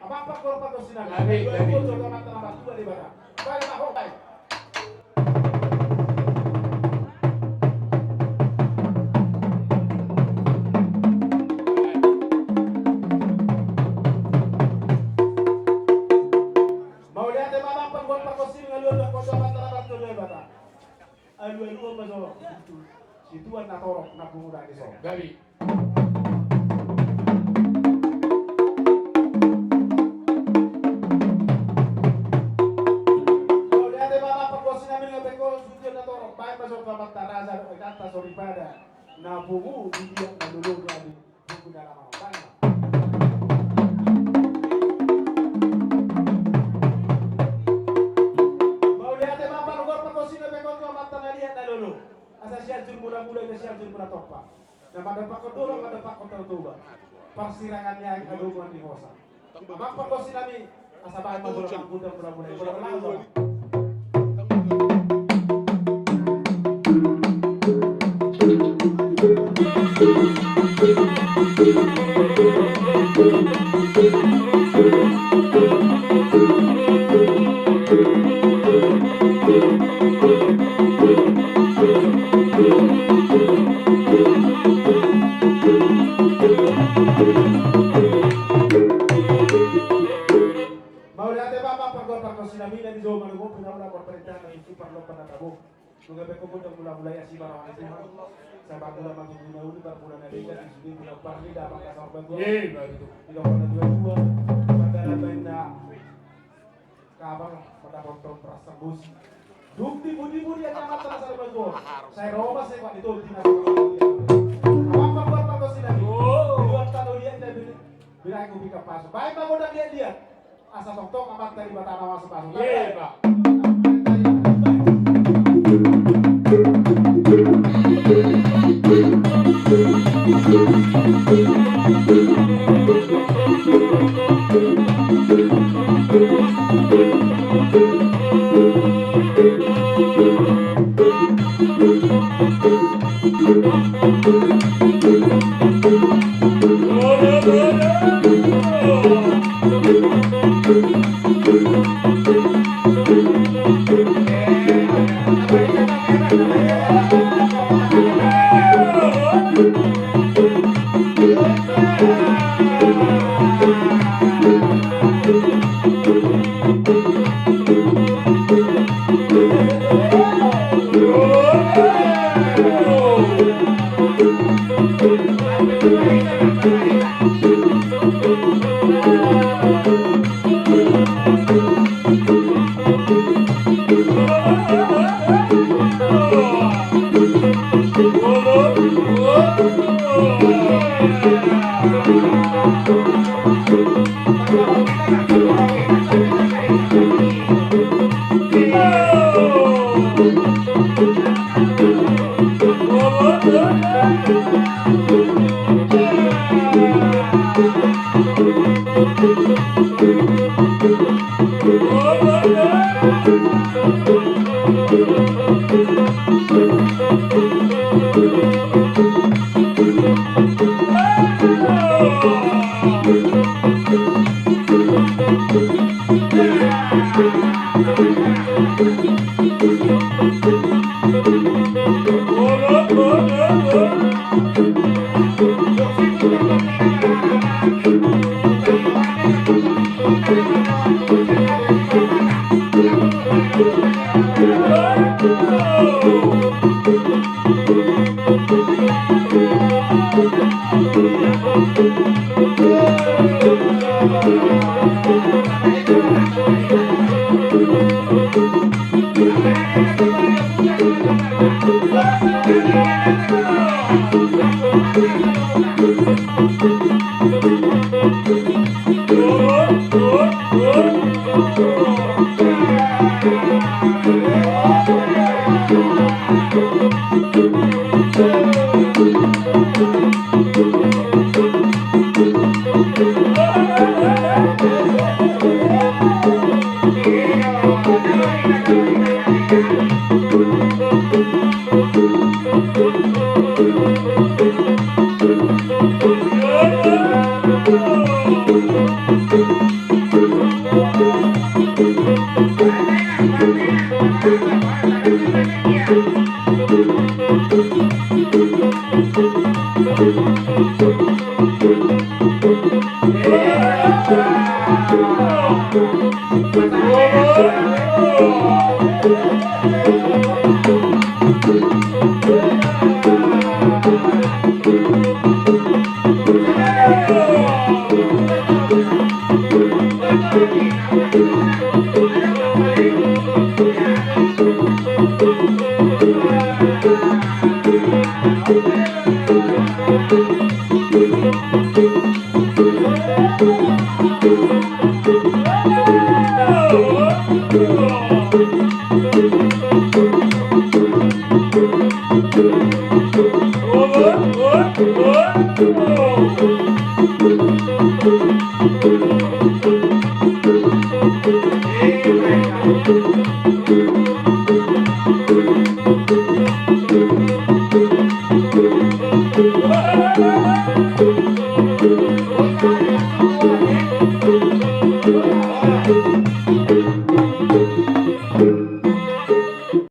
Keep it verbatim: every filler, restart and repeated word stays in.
Amang panggual pargonsi nami. Gabe, gabe. Dua, dua, dua, amanta na martua Debata. Baen ma ho, baen. Mauliate ma amang panggual pargonsi nami, alualu ma ho tu amanta na martua Debata. Alualu ma jo situan na torop na punguda ni so. Gabe. Mauliate ma amang pargonsi nami, nunga pe ho situan na torop, baen ma jo tu amanta raja dohot inanta soripada na pungu di dia na lolo do adi. Mauliate ma panggual pargonsi nami, pe ho tu amanta na liat na lolo. Asa Sianjur Mulamula, asa Sianjur Mulatompa. Na mandapothon dolok, mandapothon Tao Toba. Parsirangan ni angin, hadomuan ni hosa. Amang pargonsi nami, asa baen ma jo Gudang Mulamula. Mauliate ma amang panggual pargonsi nami, na dijou ma dohonon pinaula, parperintahan na susu, parlompan na tabo. Nunga pe ho Gudang Mulamula, asi ma roha ni Tuhan. Sai bangula ma tutu na uli, parmula na denggan, di sude pinampar ni damang na saur matua. Di dohonon na tuatua, panggalan baen na kabar, mandapothon rasa bosi. Dung di pudi-pudi ni amanta na saur matua. Sai ro ma, sai kuat ni tondi na saur matua. Amang panggual pargonsi nami. Di luar tano dia, dia beri, beri aku bika pasu. Baen ma godang liat-liat. Asa tongtong amanta Debata na mamasu-masu. Iya, Pak.